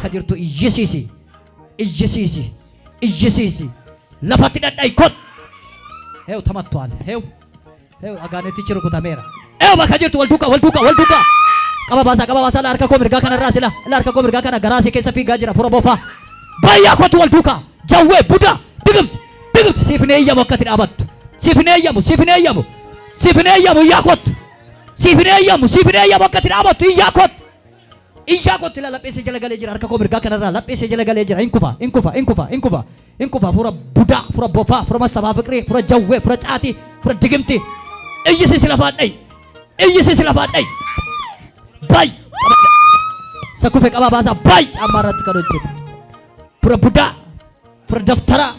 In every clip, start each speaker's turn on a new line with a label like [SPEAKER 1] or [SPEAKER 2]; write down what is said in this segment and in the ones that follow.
[SPEAKER 1] Bakka jirtu iyyisiisi. Iyyisiisi. Iyyisiisi. Lafatti dhadha'i kot. Heew tamattuwaal. Heew. Heew agaanettichi rukutameera. Heew bakka jirtu wal duukaa wal duukaa wal duukaa. Qaba baasaa qaba baasaa la harka koo mirgaa kanarraa sila la harka koo mirgaa kana garaa isee keessa fiigaa jira fura bofaa. Baay'aa kootu wal duukaa. Jawwee budaa digimti digimti siif hin eeyyamu akka ati dhaabattu. Siif hin eeyyamu siif hin eeyyamu siif hin eeyyamu iyyaa kottu. Siif hin eeyyamu siif hin eeyyamu akka ati dhaabattu iyyaa kottu. Iyyaa kottu ila laphee ishee jala galee jira harka koo mirgaa kanarraa laphee ishee jala galee jira hin kufa hin kufa hin kufa hin kufa hin kufa fura budaa fura bofaa fura mastabaa fiqrii fura jawwee fura caatii fura digimti iyyisiisi lafaan dhayi iyyisiisi lafaan dhayi bay isa kufe qabaa baasaa bay caammaa irratti kan hojjetu fura budaa fura daftaraa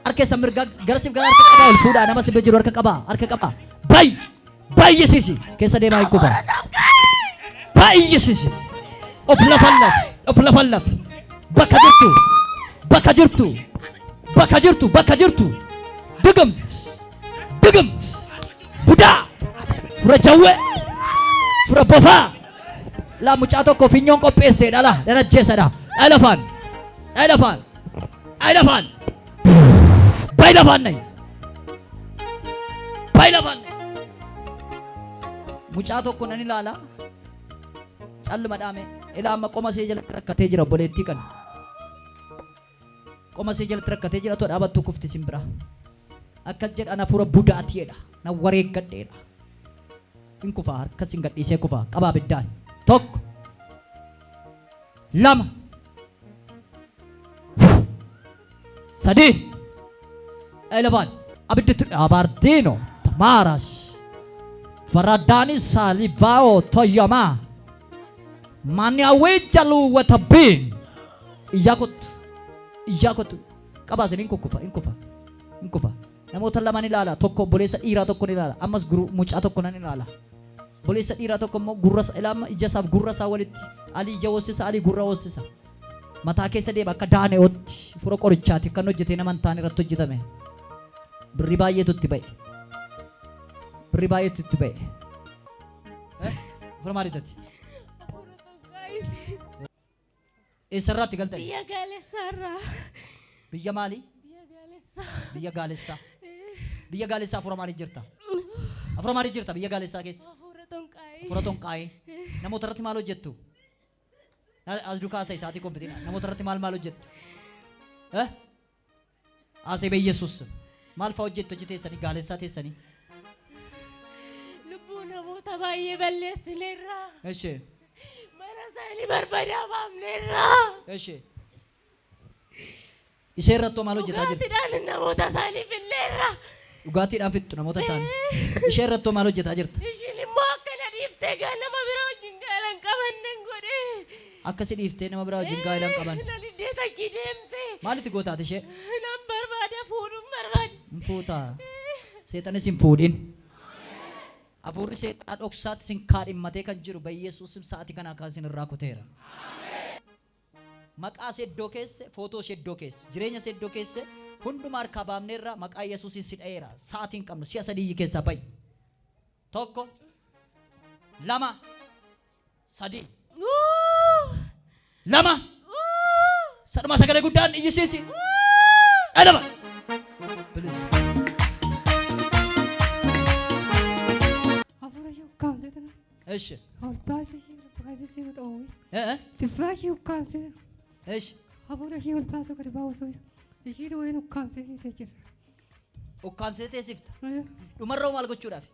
[SPEAKER 1] harka isa mirgaa garasiif gara harka qabaa ol fuudhaa nama si bira jiru harka qabaa harka qabaa bay Baay'isiisi keessa deemaa hin kufa. Baay'isiisi of lafallafi of lafallafi bakka jirtu bakka jirtu bakka jirtu bakka jirtu digimt digimt budaa fura jawwee fura bofaa laa mucaa tokko finyoon qopheessee dhala dhalajjeessadha dhala lafaan dhala lafaan dhala lafaan bay lafaan nayi Bayi lafaan. Mucaa tokko nan ilaala. Calluma dhaame. Ilaa amma qoma ishee jalatti rakkatee jira obboleettii kana. Qoma ishee jalatti rakkatee jira too dhaabattu kufti sin bira. Akkas jedha ana hafuura budaati jedha. Na wareeggadheedha. In kufa harka sin gadhiisee kufa qabaa abiddaan. Tokko. Lama. Sadii. Elefaan abidditti abardiino tamaarash faradaani saalivaao toyyamaa maniawee jaluu watabiin iyyaa kottu iyyaa kottu qabaasin hin kukkufa hin kufa hin kufa namoota lama ni ilaala tokko obboleessa dhiiraa tokko ni ilaala ammas mucaa tokko nan ilaala obboleessa dhiiraa tokko immoo gurra ilaama ija isaaf gurra isaa walitti alii ija hoosisa alii gurra hoosisa Mataa keessa deema akka daane'ootti fura qorichaati kan hojjetee nama hin taane irratti hojjetame. Birrii baay'eetu itti ba'e. Birrii baay'eetu itti ba'e. Eh? Fura maaliitati?
[SPEAKER 2] Hafuura xonqaayiiti.
[SPEAKER 1] Eessarraatti galtani?
[SPEAKER 2] Biyya gaalessaarraa.
[SPEAKER 1] Biyya maalii?
[SPEAKER 2] Biyya gaalessaa.
[SPEAKER 1] Biyya gaalessaa. Biyya gaalessaa hafuura maalii jirta? Hafuura maalii jirta biyya gaalessaa keessa?
[SPEAKER 2] Hafuura xonqaayii.
[SPEAKER 1] Hafuura xonqaayii. Namoota irratti maal hojjettu? As dukaa haasa'e sa'aatii koo hin fixina. Namoota irratti maal maal hojjettu? Eh? Haasa'e beeyyesuus. Maal fa'aa hojjettu achi teessanii gaalessaa teessanii?
[SPEAKER 2] Lubbuu namoota baay'ee balleessineerra.
[SPEAKER 1] Eshi.
[SPEAKER 2] Mana isaanii barbadaa baafneerra.
[SPEAKER 1] Eshi. Ishee irrattoo maal hojjetaa jirti?
[SPEAKER 2] Dhugaatiidhaan namoota isaanii filleerra.
[SPEAKER 1] Dhugaatiidhaan fixxu namoota isaanii. Ishee irrattoo maal hojjetaa jirta?
[SPEAKER 2] Ishiin immoo akka na dhiiftee gaa nama biraa wajjin gaa'ela hin qabanne godhe.
[SPEAKER 1] Akka si dhiiftee nama biraa wajjin gaa'ela hin qaban.
[SPEAKER 2] Na diddee achi deemte.
[SPEAKER 1] Maalitti gootaati ishee?
[SPEAKER 2] Nan barbaada fuudhuun barbaada.
[SPEAKER 1] Hin fuutaa. Seexanis hin fuudhin. Hafuurri seexanaa dhoksaatti sin kaadhimmatee kan jiru Bayyesuusim sa'aatii kanaa kaasee sin irraa kuteera. Maqaa ishee iddoo keesse, footoo ishee iddoo keesse, jireenya ishee iddoo keesse, hunduma harkaa baafneerra, maqaa Yesuusiin si dha'eera. Sa'aatii hin qabnu, si'a sadii iyyi keessaa ba'i. Tokko, lama, sadii. Lama, sadhuma sagalee guddaan iyyisiisi. Dhalama. Bilis.
[SPEAKER 3] Hafuura ishee ukkaamsee tana
[SPEAKER 1] Eshi.
[SPEAKER 3] ol baasee ishee baasee ishee dhoowwe.
[SPEAKER 1] Eh, eh.
[SPEAKER 3] Tiffaa ishee ukkaamsee
[SPEAKER 1] Eshi.
[SPEAKER 3] hafuura ishee ol baasuu gadi baasuu ishee dhoowween ukkaamsee ishee teechisa.
[SPEAKER 1] Ukkaamsitee teessifta. Dhumarra hoo maal gochuudhaaf?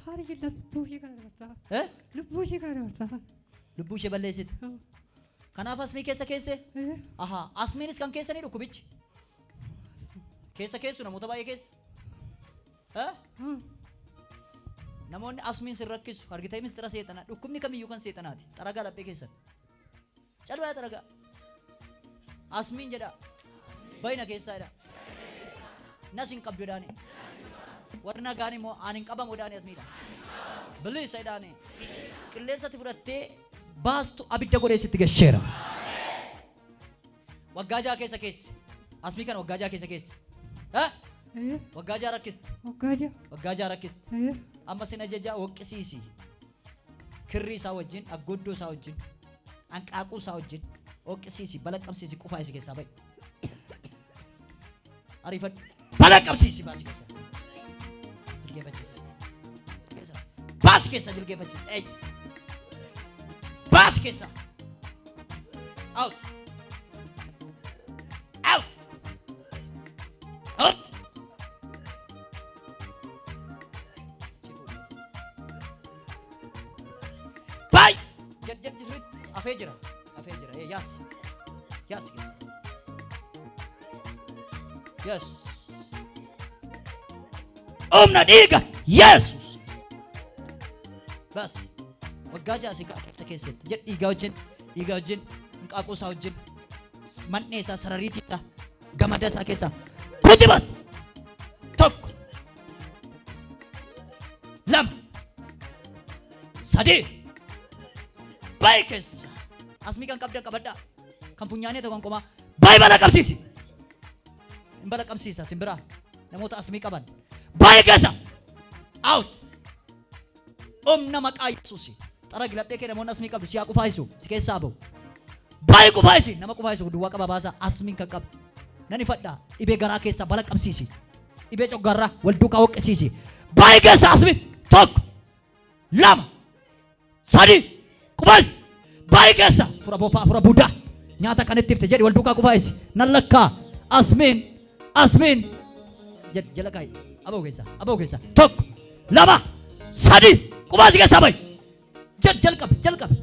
[SPEAKER 3] Haala ishee lubbuu ishee kana dabarsaa.
[SPEAKER 1] Eh?
[SPEAKER 3] Lubbuu ishee kana dabarsaa.
[SPEAKER 1] Lubbuu ishee balleessita. Kanaaf asmii keessa keesse? Ahaa. Asmiinis kan keessanii dhukkubichi? Keessa keessu namoota baay'ee keessa? Eh? Namoonni asmiin sin rakkisu argitee mistira seexanaa dhukkubni kamiyyuu kan seexanaati. Xaragaa laphee keessan. Calwaa xaragaa. Asmiin jedhaa. Bayna keessaa jedhaa. Nas hin qabdu jedhaani. Warri nagaan immoo aan hin qabamu jedhaani asmiidha. Bilisa jedhaani. Qilleensatti fudhattee baastu abidda godhee sitti gasheera. Waggaa jaha keessa keesse. Asmii kana waggaa jaha keessa keesse. Eh? Waggaa jaha rakkiste.
[SPEAKER 3] Waggaa jaha.
[SPEAKER 1] Waggaa jaha rakkiste. Amma sin ajajaa hoqqisiisi. Kirrii isaa wajjin, aggoddoo isaa wajjin, hanqaaquu isaa wajjin. Hooqqisiisi, balaqqamsiisi, qufaa isi keessaa ba'i. Ariifadhu. Balaqqamsiisi baasi keessa. Jilgeeffachiisi. Keessa. Baasi keessa jilgeeffachiisi. Ey. Baasi keessa. Out. Out. Out. Achi fuudhi keessa. Baay! Gad gad sirriitti afee jira. Afee jira. Ee, yaasi. Yaasi keessa. Yes. Humna dhiiga Yesuus. Bas. Waggaa 6 si keessa keessatti. Jedh dhiigaa wajjin, dhiigaa wajjin, hanqaaquu isaa wajjin, man'ee isaa, sarariitii isaa, gamada isaa keessaa. Kuti bas. Tokko. Lama. Sadii. Bayi keessa. Asmii kan qabdan qabadhaa. Kan funyaanii ta'u kan qomaa. Bayi bala qabsiisi. Hin bala qabsiisa simbiraa. Namoota asmii qaban. Bayi keessa. Out. Humna maqaa Yesuusi. Xaragi laphee kee namoonni asmii qabdu siyaa qufaayisu si keessaa ba'u. Bayi qufaayisi nama qufaayisu duwwaa qaba baasaa asmiin kan qabu. Nan ifadhaa dhibee garaa keessaa bala qabsiisi. Dhibee coggaarraa wal duukaa hoqqisiisi. Bayi keessa asmii tokko lama sadi qufaayisi. Bayi keessa fura bofaa fura budaa nyaata kan itti ifte jedhi wal duukaa qufaayisi. Nan lakkaa asmiin asmiin jedhi jala kaayi aboo keessa aboo keessa tokko lama sadi qufaayisi keessaa bayi. Jedh jalqabe jalqabe.